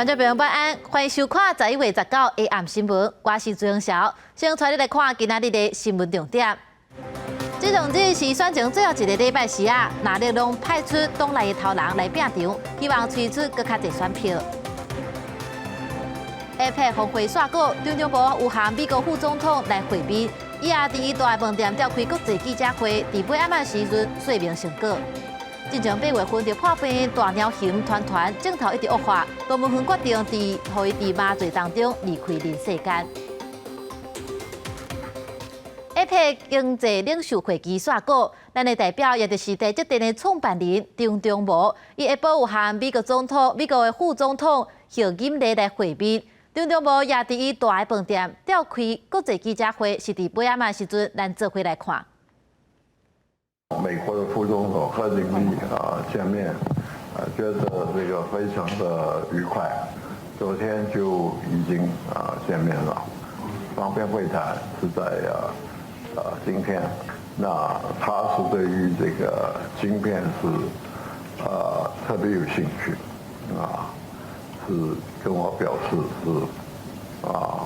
觀眾朋友晚安，歡迎收看11月19下暗新聞，我是朱永曉，先帶你來看今仔日的新聞重點。這兩日是選前最後一个禮拜時啊，藍綠攏派出黨內的頭人來拼場，希望催出閣較濟選票。APEC 峰會煞過，張忠謀有和美國副總統來會面，伊也佇伊大飯店召開國際記者會，佇尾暗的時陣說明成果。進前8月份就破病大貓熊團團症頭一直惡化，動物園決定佇予伊佇麻醉當中離開人世間。APEC 經濟領袖會議煞過，咱的代表也就是台積電的創辦人張忠謀，伊下晡有和美國總統、美國的副總統賀錦麗來會面。張忠謀也佇伊蹛的飯店召開國際記者會，是佇尾暗的時陣，咱做伙來看。美國的副總統賀錦麗啊見面，啊覺得這個非常的愉快。昨天就已經啊見面了，雙邊會談是在啊今天。那他是對於這個晶片是啊特別有興趣，啊是跟我表示是啊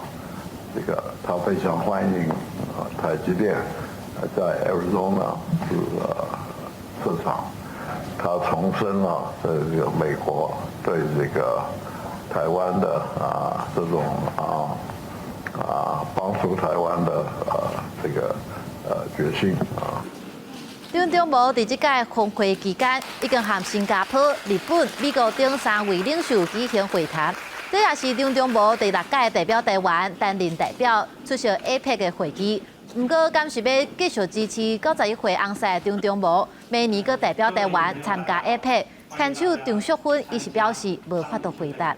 這個他非常歡迎啊台積電在 Arizona 是設廠，他重申了這個美國對這個台灣的啊這種幫助台灣的啊這個決心啊。張忠謀佇這屆峰會期間，已經和新加坡、日本、美國等三位領袖舉行會談。這也是張忠謀第六屆代表台灣擔任代表出席 APEC 的會議。毋過，敢是欲繼續支持91歲翁婿張忠謀，明年閣代表台灣參加 APEC，牽手張淑芬伊是表示無法度回答。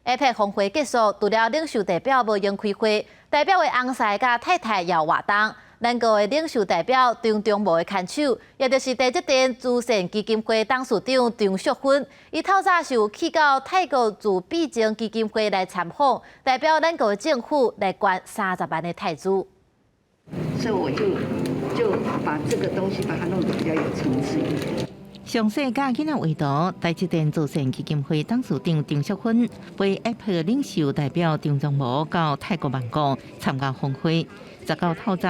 APEC 峰會結束，除了領袖代表無閒開會，代表的翁婿佮太太也有活動。咱國的領袖代表張忠謀的牽手，也就是台積電慈善基金會董事長張淑芬，伊透早是有去到泰國自閉症基金會來參訪，代表咱國的政府來捐30萬的泰銖。所以我就把這個東西把它弄得比較有層次一點。詳細佮囡仔為圖，台積電慈善基金會董事長張淑芬陪 APEC 領袖代表張忠謀到泰國曼谷參加峰會。19透早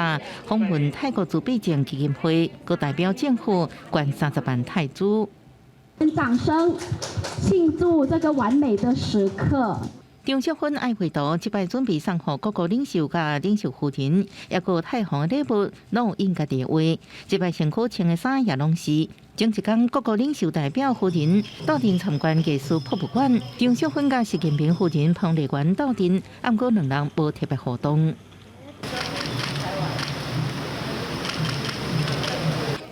訪問泰國自閉症基金會，閣代表政府捐30萬泰銖。掌聲慶祝這個完美的時刻。張淑芬愛繪圖，這擺準備送予各國領袖佮領袖夫人，抑閣泰皇禮物攏有印家己的畫。這擺身軀穿的衫也攏是。前一工，各國領袖代表夫人鬥陣參觀藝術博物館，張淑芬佮習近平夫人彭麗媛鬥陣，毋過兩人無特別互動。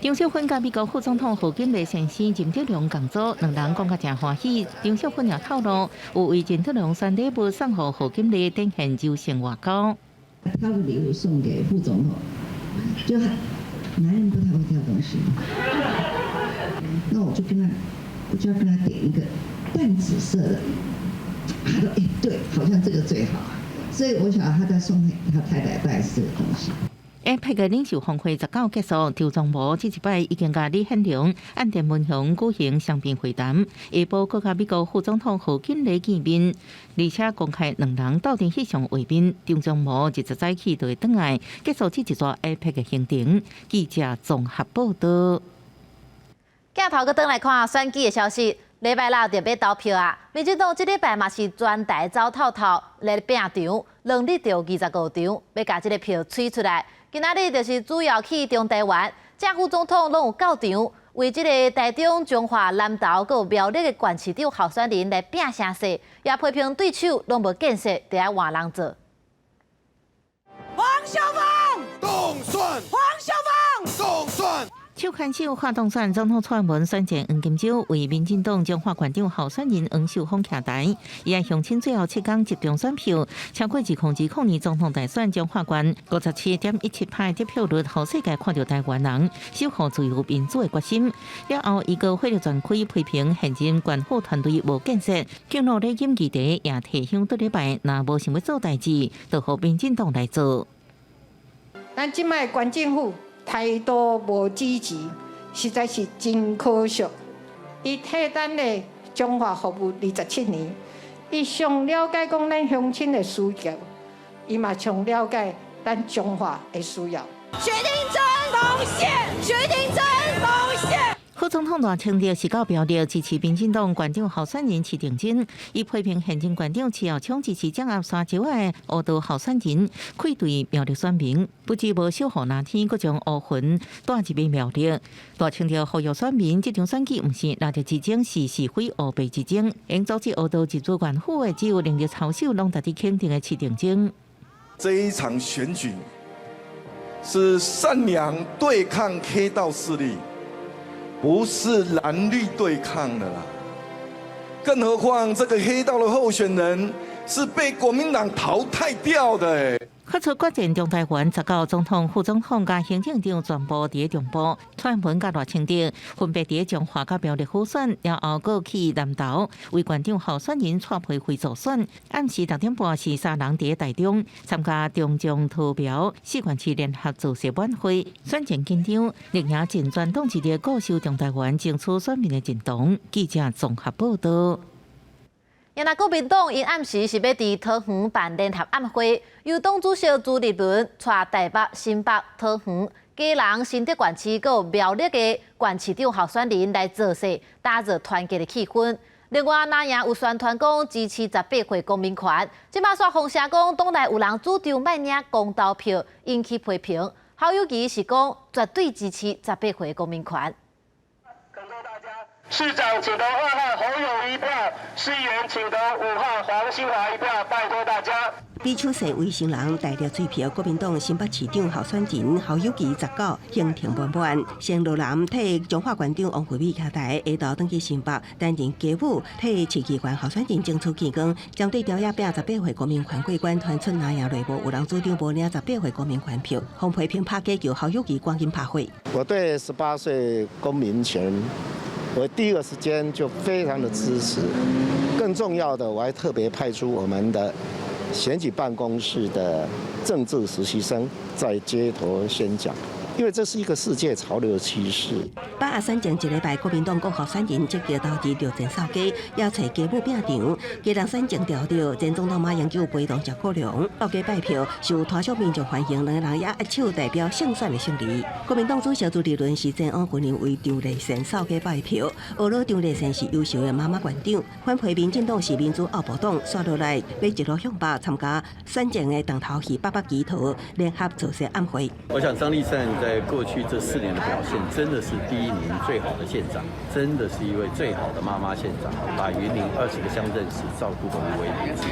張淑芬佮美國副總統賀錦麗先生任德龍仝組，兩人講甲誠歡喜。張淑芬也透露，有為任德龍選禮物送予賀錦麗，展現柔性外交。挑個禮物送給副總統，就男人不太會挑東西，那我就跟他，我就要跟他點一個淡紫色的，他說：欸，對，好像這個最好，所以我想他在送他太太帶這個東西。 APEC 的領袖峰會19結束，張忠謀這一擺已經佮李顯龍、岸田文雄舉行雙邊會談，下晡閣佮美國副總統賀錦麗見面，而且公開兩人鬥陣翕相畫面。張忠謀20早起就會轉來結束這一逝 APEC 的行程。記者綜合報道。鏡頭閣轉來看選舉的消息，禮拜六就欲投票啊！民進黨這禮拜嘛是全台走透透來拼場，兩日就25場，欲共這个票催出來。今仔日就是主要去中台灣，正副總統攏有到場，為這个台中、彰化、南投閣有苗栗的縣市長候選人來拼聲勢，也批評對手攏無建設，著愛換人做。黃秀芳，凍蒜，黃秀芳，凍蒜。手牽手喊凍選總統蔡英文選戰黃金週，為民進黨彰化縣長候選人黃秀芳徛台，伊愛鄉親最後7天集中選票，超過2020年總統大選彰化縣57.17%得票率，予世界看著台灣人守護自由民主的決心。了後，伊閣火力全開批評現任縣府團隊無建設，揭露禮金議題也提醒這禮拜若無想欲做代誌，就予民進黨來做。咱這擺縣政府態度無支持，實在是真可惜。伊替咱的彰化服務27年，伊上了解講咱鄉親的需求，伊嘛上了解咱彰化的需要。徐廷珍貢獻，徐廷珍貢獻。副總統賴清德是到苗栗支持民進黨縣長候選人施廷楨，伊批評現任縣長徐耀昌支持蔣壓沙石仔的烏道候選人，愧對苗栗選民，不止無小雨藍天，閣將烏雲帶入去苗栗。賴清德呼籲選民，這場選舉毋是藍綠之爭，是是非黑白之爭。應阻止烏道入主縣府的，只有能力操守攏值得肯定的施廷楨。這一場選舉是善良對抗黑道勢力。不是藍綠對抗的啦，更何況這個黑道的候選人是被國民黨淘汰掉的。發出決戰中台灣，19總統、副總統佮行政長全部佇中部，蔡英文佮賴清德分別佇彰化佮苗栗輔選，了後閣去南投為縣長候選人蔡培慧助選。暗時6點半是三人佇台中參加中彰投苗四縣市聯合造勢晚會，選情緊張，力贏陣全黨之力固守中台灣，爭取選民的認同。記者綜合報道。若國民黨𪜶暗時是欲佇桃園辦聯合晚會，由黨主席朱立倫帶台北、新北、桃園、基隆、新竹縣市閣有苗栗的縣市長候選人來造勢，打造團結的氣氛。另外，藍營有宣傳講支持18歲公民權，這馬煞風聲講黨內有人主張莫領公投票，引起批評。侯友宜是講絕對支持十八歲公民權。市長請投2號侯友宜一票，市議員請投5號黃興華一票，拜託大家。比手勢為新人帶著喙票，國民黨新北市長候選人侯友宜19行程滿滿，先落南替彰化縣長王惠美徛台，下晝轉去新北擔任街舞替市議員候選人爭取見光，針對朝野拼十八歲公民權過關，傳出藍營內部有人主張無領十八歲公民權票，予批評拍假球，侯友宜趕緊拍火。我對18歲公民權，我第一個時間就非常的支持，更重要的，我還特別派出我們的選舉辦公室的政治實習生在街頭宣講，因為這是一個世界潮流趨勢。把阿選前一禮拜，國民黨各候選人積極投入著戰掃街，也揣街舞拼場。基隆選情調調，前總統馬英九陪同謝國樑到街拜票，受拖少民眾歡迎，兩個人也握手代表勝選的勝利。國民黨主席朱立倫是前往雲林為張麗善掃街拜票，呵咾張麗善是優秀的媽媽縣長，反批民進黨是民主奧步黨，煞落來欲一路向北參加選前的重頭戲北北基桃聯合造勢晚會。我想張麗善在過去這4年的表現，真的是第一名最好的縣長，真的是一位最好的媽媽縣長，把雲林20個鄉鎮市照顧得無微不至。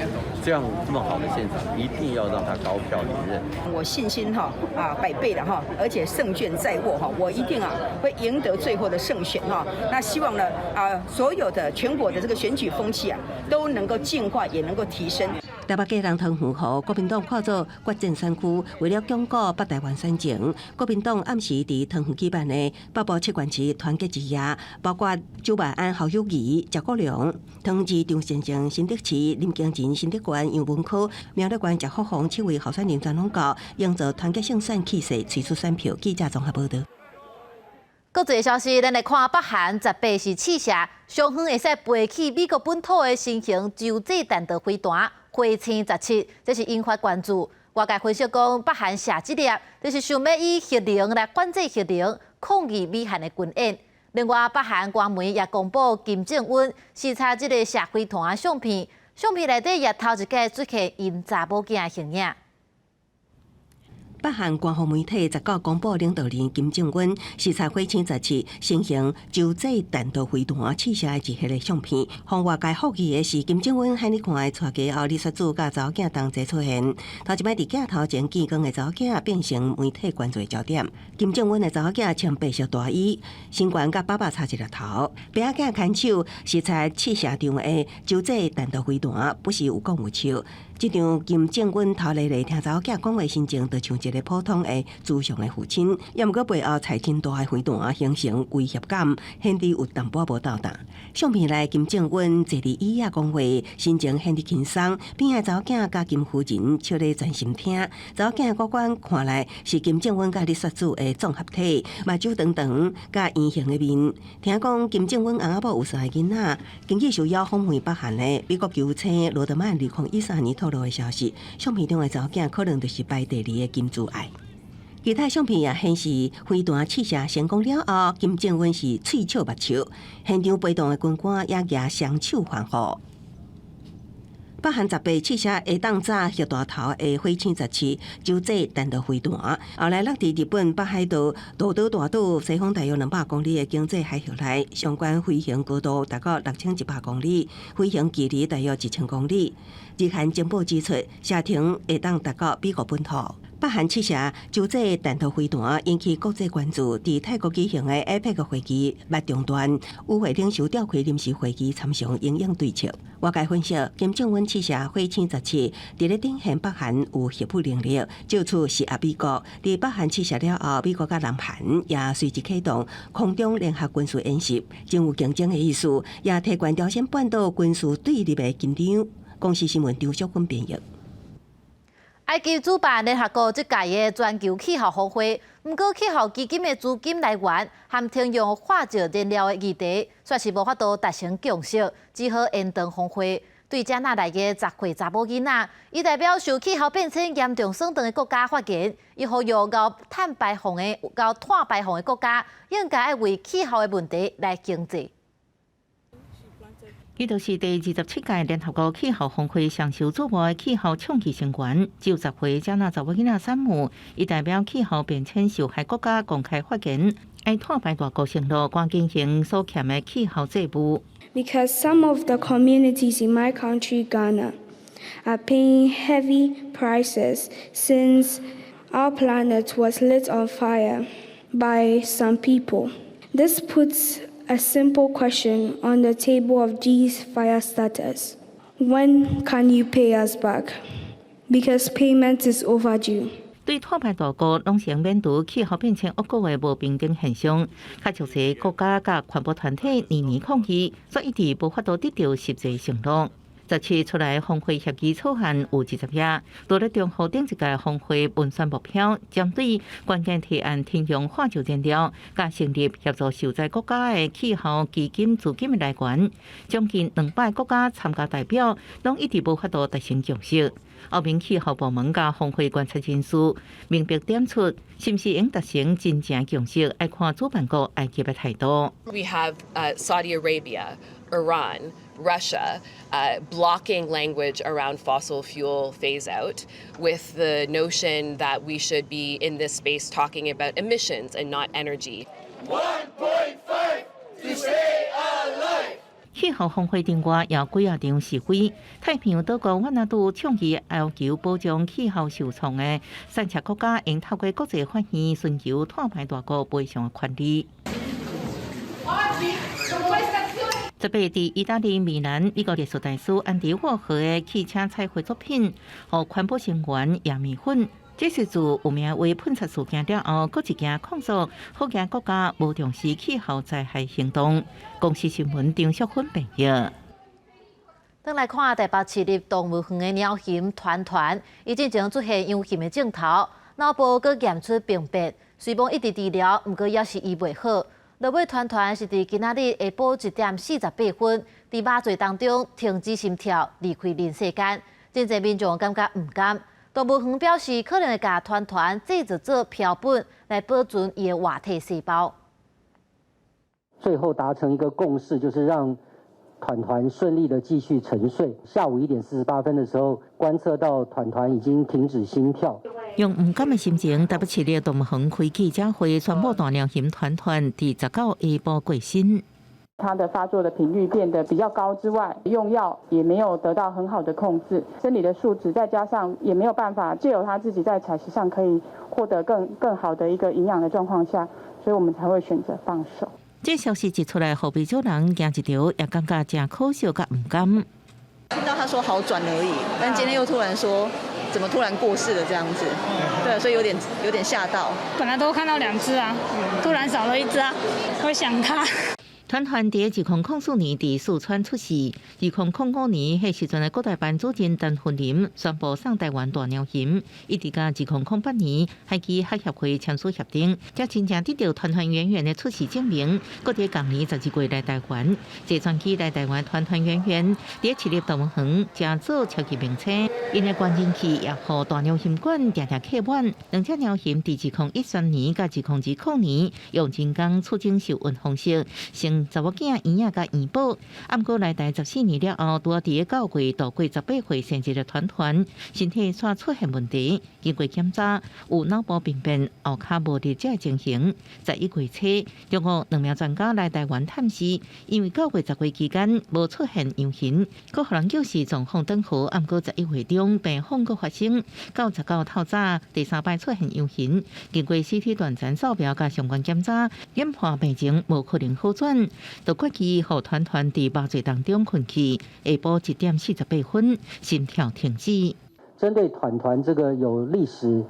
這樣這麼好的縣長，一定要讓他高票連任。我信心哈啊百倍的哈，而且勝券在握哈，我一定啊會贏得最後的勝選哈。那希望呢啊所有的全國的這個選舉風氣啊都能夠淨化，也能夠提升。台北基隆桃園予國民黨看做決戰選區，為了鞏固北台灣選情，國民黨暗時佇桃園舉辦的北部七縣市團結之夜，包括蔣萬安、侯友宜、謝國樑、桃園市張善政、新竹市林耕仁、新竹縣楊文科、苗栗縣謝福弘七位候選人全攏到，營造團結勝選氣勢，催出選票。記者綜合報道。國際消息，咱來看北韓18是試射，上遠會使飛去美國本土的新型洲際彈道飛彈火星十七，這是引發關注。外界分析講，北韓射這粒，就是想欲以核能來反制核能，抗議美韓的軍演。另外，北韓官媒也公布金正恩視察這个射飛彈的相片，相片內底也頭一擺出現𪜶查某囝的形影。北韓官方媒體19公布領導人金正恩視察火星十七新型洲際彈道飛彈試射的一系列相片，予外界好奇的是，金正恩遐爾看的娶家後，李雪主佮查某囝同齊出現，頭一擺佇鏡頭前見光的查某囝變成媒體關注的焦點。金正恩的查某囝穿白色大衣，身懸佮爸爸差一粒頭，爸仔囝牽手視察試射場的洲際彈道飛彈，不時有講有笑。這場金正恩頭禮禮聽查某囝講話，神情就像一個普通的慈祥的父親，也毋過背後揣真大的飛彈，形成威脅感，顯得有淡薄無鬥膽。相片內金正恩坐佇椅仔講話，神情顯得輕鬆，邊仔查某囝佮金夫人笑咧專心聽。查某囝五官看來是金正恩佮李雪主的綜合體，目睭長長，佮圓形的面。聽講金正恩翁仔某有三個囡仔，根據受邀訪問北韓的美國球星羅德曼2013年透露的消息，相片中的查某囝可能就是排第二的金珠愛。其他相片也顯示，飛彈試射成功了後，金正恩是喙笑目笑，現場陪同的軍官也舉雙手歡呼。北韓18試射會當炸核彈頭的火星17洲際彈道飛彈，後來落佇日本北海道道島大島西方大約200公里的經濟海域內，相關飛行高度達到6100公里，飛行距離大約1000公里。日韓情報指出，射程會當達到美國本土。北韓試射洲際彈道飛彈引起國際關注。佇泰國舉行的 APEC 會議欲中斷，與會領袖召開臨時會議，參詳因應對策。外界分析，金正恩試射火星17，佇咧展現北韓有核武能力，藉此施壓美國。佇北韓試射了後，美國佮南韓也隨即啟動空中聯合軍事演習，真有競爭的意思，也提懸朝鮮半島軍事對立的緊張。公視新聞張淑芬編譯。埃及主辦聯合國這屆的全球氣候峰會，毋過氣候基金的資金來源和停用化石燃料的議題，煞是無法度達成共識，只好延長峰會。對遮納來的10歲查某囡仔，伊代表受氣候變遷嚴重損斷的國家發言，伊呼籲高碳排放的國家，應該愛為氣候的問題來經濟。伊就是第27屆聯合國氣候峰會上受矚目的氣候倡議成員，只有10歲遮納查某囡仔山姆，伊代表氣候變遷受害國家公開發言，愛碳排大國承諾趕緊還所欠的氣候債務。 Because some of the communities in my country, Ghana, are paying heavy prices since our planet was lit on fire by some people. This puts a simple question on the table of these fire starters. When can you pay us back? Because payment is overdue. 對碳排大國攏成免除氣候變遷惡果的無平等現象，較少濟國家佮環保團體年年抗議，煞一直無法度得著實際承諾。17出來峰會協議草案有20頁，除了中予頂一屆峰會文宣目標，針對關鍵提案停用化石燃料，佮成立協助受災國家的氣候基金資金的來源，將近200個國家參加代表，攏一直無法度達成共識。歐盟氣候部門佮峰會觀察人士明白點出，是毋是會達成真正共識，愛看主辦國埃及的態度。 We have Saudi Arabia, Iran, Russia blocking language around fossil fuel phase out with the notion that we should be in this space talking about emissions and not energy. 1.5 to stay alive. 氣候峰會另外有幾仔場示威，太平洋島國萬那杜倡議要求保障氣候受創的產石國家，應透過國際法院尋求碳排大國賠償的權利。18佇意大利米蘭，美國藝術大師安迪沃荷的汽車彩繪作品，予環保成員壓麵粉。這是自有名畫噴漆事件了後，閣一件控訴好驚國家無重視氣候災害行動。公視新聞張淑芬編譯。轉來看台北市立動物園的貓熊團團，伊進前出現養熊的症頭，腦部閣驗出病變，雖罔一直治療，毋過猶是醫袂好。落尾團團是佇今仔日下晡1點48分，佇麻醉當中停止心跳，離開人世間。真濟民眾感覺毋甘。動物園表示，可能會共團團製作做標本來保存伊的活體細胞。最後達成一個共識，就是讓團團順利的繼續沉睡。下午1點48分的時候，觀測到團團已經停止心跳。用毋甘的心情，台北市立動物園開記者會，宣布大貓熊團團佇19下晡過身。它的發作的頻率變得比較高之外，用藥也沒有得到很好的控制，生理的數值再加上也沒有辦法借由他自己在採食上可以獲得更好的一個營養的狀況下，所以我們才會選擇放手。這消息一出來，予袂少人驚一跳，也感覺誠可惜佮毋甘。聽到他說好轉而已，但今天又突然說，怎麼突然過世了這樣子？對，所以有點嚇到。本來都看到兩隻啊，突然少了一隻啊，會想他。團團佇2004年佇四川出世，2005年彼時陣的國台辦主任陳雲林宣布送台灣大貓熊，一直到2008年海基學協會簽署協定，才真正得到團團圓圓的出世證明。閣佇仝年12月來台灣，坐專機來台灣團團圓圓，佇市立動物園乘坐超級名車，𪜶的高人氣也予大貓熊館定定客滿。兩隻貓熊佇2013年佮2020年用人工儲精受孕方式生查某囝圓仔佮圓寶，毋過來台14年了後，拄仔佇9月度過18歲生日的團團，身體煞出現問題，經過檢查有腦部病變、後跤無力這情形。11月初，中國兩名專家來台灣探視，因為9月、10月期間無出現陽形，閣予人叫是狀況轉好。毋過11月中病況閣發生，到19透早第三擺出現陽形，經過 CT 斷層掃描佮相關檢查，研判病情無可能好轉。就決議予團團佇麻醉當中睏去，下晡1點48分心跳停止。針對團團這個有歷史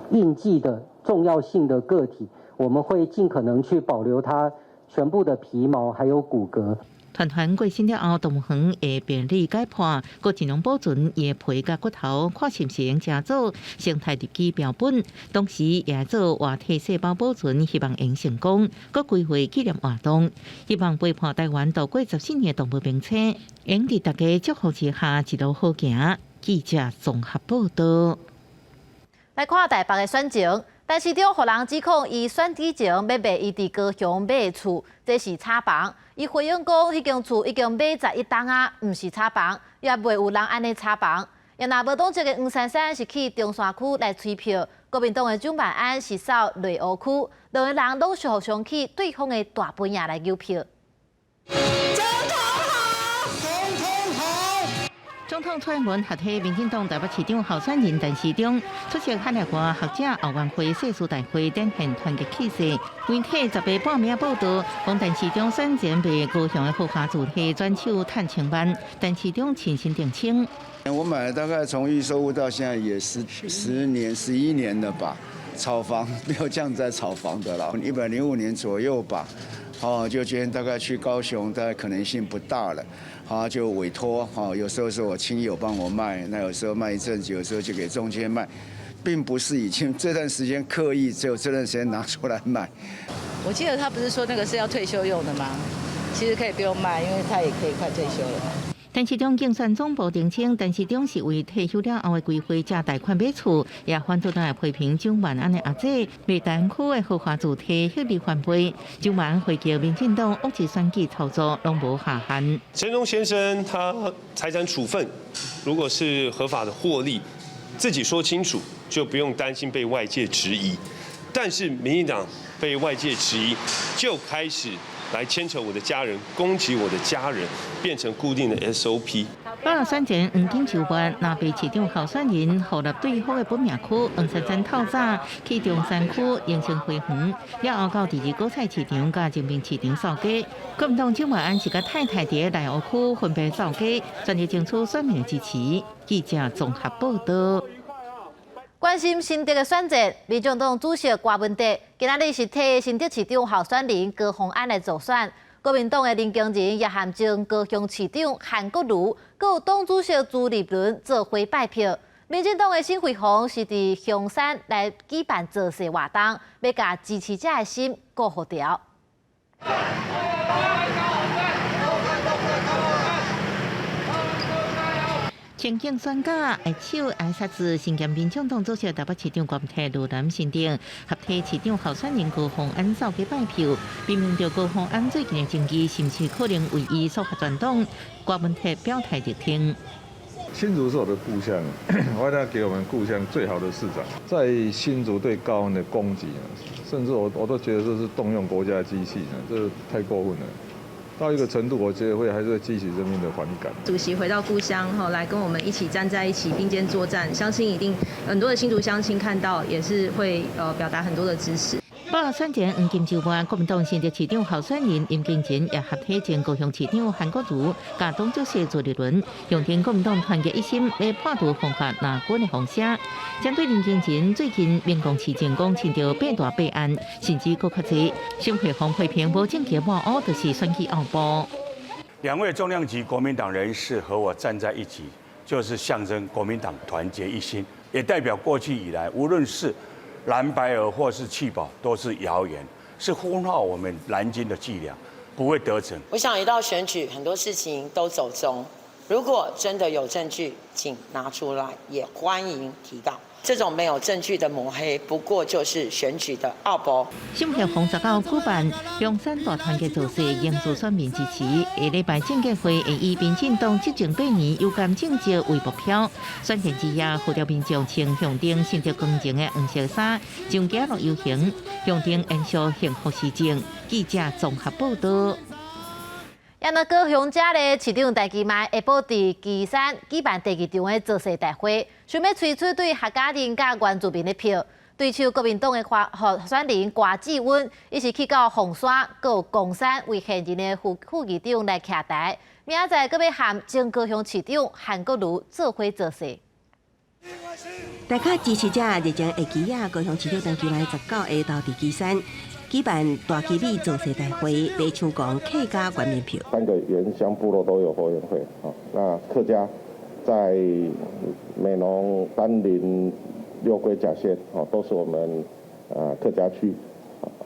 印記的重要性的個體，我們會盡可能去保留它全部的皮毛還有骨骼。團團過身了後，動物園會病理解剖，閣盡量保存伊的皮佮骨頭，看是毋是會用做生態日記標本。同時也做活體細胞保存，希望會成功。閣規劃紀念活動，希望陪伴台灣度過14年的動物名車，會佇大家祝福之下一路好行。記者綜合報道。來看台北的選情，陳時中予人指控伊選舉前欲賣伊佇高雄買的厝，這是炒房。伊回應講，彼間厝已經買11冬啊，毋是炒房，也袂有人按呢炒房。也若無黨籍的黃珊珊是去中山區來催票，國民黨的蔣萬安是掃內湖區，兩个人攏是互相去對方的大本營來搝票。總統好，總統好。總統蔡英文合體民進黨台北市長候選人陳時中出席海內外學者後援會誓師大會，展現團結氣勢。媒體18半暝報道，講陳市長選前賣高雄的豪華住宅轉手趁千萬，陳市長親身澄清。我買了大概從預售屋到現在也10年11年了吧，炒房沒有這樣在炒房的了，105年左右吧，哦，就覺得大概去高雄，大概可能性不大了。啊，就委託哈，有時候是我親友幫我賣，那有時候賣一陣子，有時候就給中介賣，並不是以前這段時間刻意只有這段時間拿出來賣。我記得他不是說那個是要退休用的嗎？其實可以不用賣，因為他也可以快退休了。陳時中競選總部澄清，陳時中是為退休了後的規劃借貸款買厝，也反對黨批評蔣萬安的阿姐賣大安區的豪華住宅獲利翻倍。蔣萬安回擊民進黨惡意選舉操作攏無下限。陳時中先生他財產處分，如果是合法的獲利，自己說清楚，就不用擔心被外界質疑。但是民進黨被外界質疑，就開始來牽扯我的家人，攻擊我的家人，變成固定的 SOP。八月選前，黃金籌辦南北市長候選人予立對方的本命區，黃珊珊透早去中山區榮成花園，了後到第二果菜市場佮榮民市場掃街。國民黨蔣萬安是佮太太佇內湖區分別掃街，全力爭取選民支持。記者綜合報道。關心新竹的選戰，民進黨主席郭文哲今仔日是替新竹市長候選人高虹安來助選。國民黨的林耕仁也和前高雄市長韓國瑜，閣有黨主席朱立倫做伙拜票。民進黨的沈慧虹是佇香山來舉辦造勢活動，欲共支持者的心顧予牢。前景選假，握手挨殺子，身兼民進黨主席台北市長郭台盧南新竹，合體市長候選人高虹安掃街拜票，並面對高虹安最近的爭議，是毋是可能為伊所合轉黨？郭文鐵表態力挺。新竹是我的故鄉，我一定要給我們故鄉最好的市長。在新竹對高虹安的攻擊，甚至我都覺得這是動用國家機器，這太過分了。到一個程度，我覺得會還是會激起人民的反感。主席回到故鄉，哈，來跟我們一起站在一起，並肩作戰，相信一定很多的新竹鄉親看到，也是會表達很多的支持。包選前黃金週末，國民黨新竹市長候選人林金城也合體前高雄市長韓國瑜、佮黨主席朱立倫，象徵國民黨團結一心，欲破除分化藍軍的風聲。針對林金城最近明講市政講親著八大弊案，甚至閣較濟，沈慧虹批評無證據抹烏，就是選舉奧步。兩位重量級國民黨人士和我站在一起，就是象徵國民黨團結一心，也代表過去以來，無論是藍白合或是棄保，都是謠言，是分化我們藍軍的伎倆，不會得逞。我想一到選舉，很多事情都走鐘。如果真的有證據，請拿出來，也歡迎提告。這種沒有證據的抹黑，不過就是選舉的奧步。沈慧虹19舉辦中山大團結造勢，凝聚選民支持。下禮拜政見會會以民進黨執政8年有關政績為目標。選前之夜，號召民眾穿象徵新竹光榮的黃色衫，上街路遊行，象徵延續幸福市政。記者綜合報道。啊若高雄遮咧，市長陳其邁下晡佇旗山舉辦第二場的造勢大會，想欲催出對客家人佮原住民的票。對手國民黨的候選人柯志恩，伊是去到鳳山、閣有岡山為現任的副副議長來徛台，明仔載閣欲和前高雄市長韓國瑜做伙造勢。大家支持者熱情會記啊，高雄市長陳其邁19下晝佇旗山舉辦大旗美造勢大會，欲搶攻客家原民票。三個原鄉部落都有後援會，那客家在美濃、丹林、六龜、甲仙，都是我們客家區，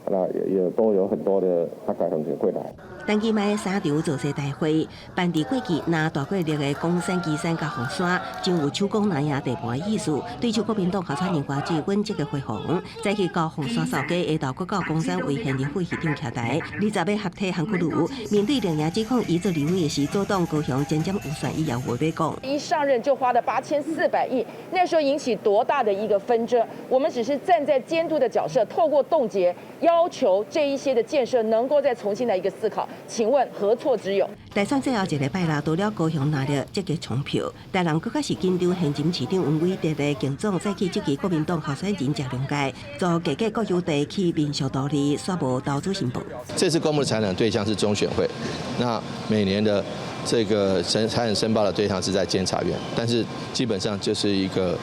那也都有很多的客家鄉親會來。陳其邁三場造勢大會辦佇過去拿大過力的岡山、旗山佮鳳山，真有手講南亞地盤的意思。對手國民黨候選人柯志恩這個回訪，早去到鳳山掃街，下晝閣到岡山為現任副市長徛台。20欲合體韓國瑜，面對綠營指控伊做立委的時，阻擋高雄前瞻預算，伊也有話欲講。一上任就花了8400億，那時候引起多大的一個紛爭？我們只是站在監督的角色，透過凍結，要求這一些的建設能夠再重新來一個思考。請問何錯之有？大選最後一禮拜啦，除了高雄藍綠積極衝票，台南閣較是緊張現任市長黃偉哲的競總再去質疑國民黨候選人謝龍介，做價格國有地去民宿圖利，煞無投資申報。這次公布的財產對象是中選會，那每年的這個財產申報的對象是在監察院，但是基本上就是一個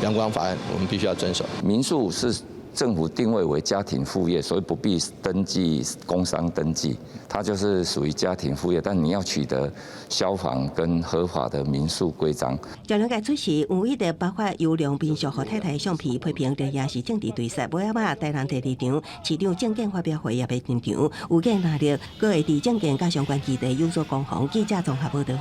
陽光法案，我們必須要遵守。民宿是政府定位為家庭副業，所以不必登記工商登記，它就是屬於家庭副業。但你要取得消防跟合法的民宿規章。謝龍介出席，黃偉哲包括優良民宿予太太相片，批評綠營是政治對殺。尾仔仔台南第二場市長政見發表會也欲登場，預計藍綠閣會佇政見佮相關議題有所攻防。記者綜合報道。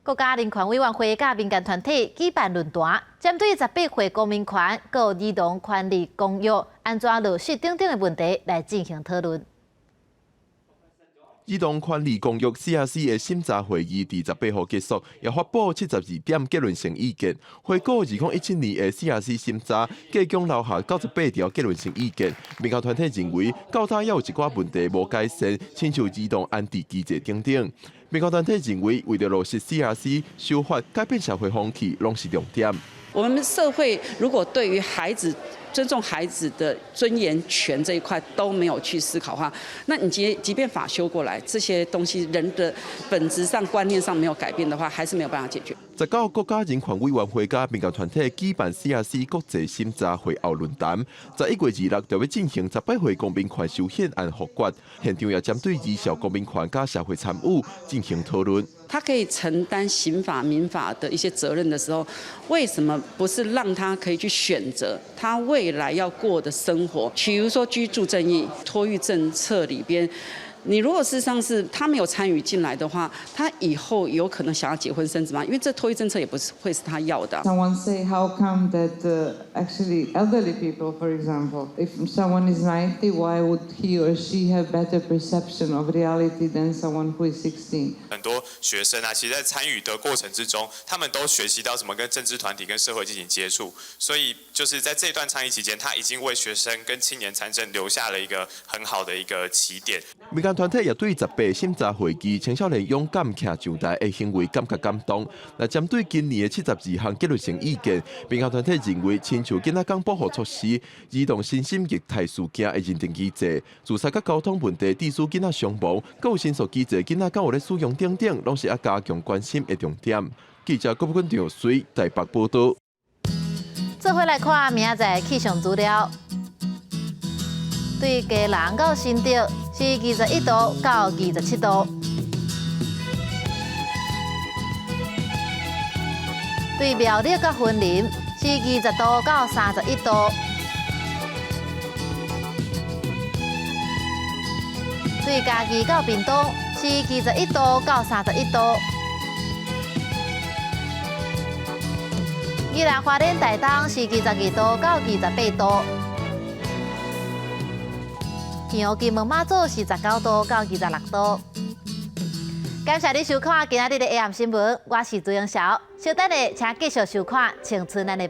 國家人權委員會佮民間團體舉辦論壇，針對18歲公民權、佮兒童權利公約按怎落實等等的問題來進行討論。兒童權利公約 CRC 的審查會議佇18號結束，也發布72點結論性意見。回顧2017年的 CRC 審查，計共留下98條結論性意見。民間團體認為，到今猶有一寡問題無改善，親像兒童安置機制等等。民間團體認為，為著落實 CRC 修法、改變社會風氣，攏是重點。我們社會如果對於孩子尊重孩子的尊嚴權這一塊都沒有去思考的話，那你即便法修過來，這些東西人的本質上觀念上沒有改變的話，還是沒有辦法解決。 19國家人權委員會佮民間團體舉辦 CRC 國際審查會後論壇，11月26就欲進行十八歲公民權修憲案複決，現場也針對兒少公民權佮社會參與進行討論。他可以承擔刑法、民法的一些責任的時候，為什麼不是讓他可以去選擇他未來要過的生活？比如說居住正義、托育政策裡邊。你如果事實上是他沒有參與進來的話，他以後有可能想要結婚生子嗎？因為這托育政策也不是會是他要的。 Someone say how come that actually elderly people, for example, if someone is 90, why would he or she have better perception of reality than someone who is 16? 很多學生啊，其實在參與的過程之中，他們都學習到怎麼跟政治團體、跟社會進行接觸，所以就是在這段參與期間，他已經為學生跟青年參政留下了一個很好的一個起點。民間團體也對18審查會議青少年勇敢徛上台的行為感覺感動。那針對今年的72項結論性意見，民間團體認為，親像囡仔講保護措施、兒童身心虐待事件的認定機制、自殺佮交通問題致使囡仔傷亡，閣有申訴機制囡仔敢有咧使用等等，攏是愛加強關心的重點。記者郭寶君、張水台北報道。做伙來看明仔載氣象資料，對基隆到新竹是21度到27度，對苗栗佮雲林是20度到31度，對嘉義到屏東是21度到31度。宜蘭花蓮台東是22度到28度，澎湖金門馬祖是19度到26度。感謝你收看今仔日的 AM 新聞，我是朱英韶。稍等下，請繼續收看《青春咱的夢》。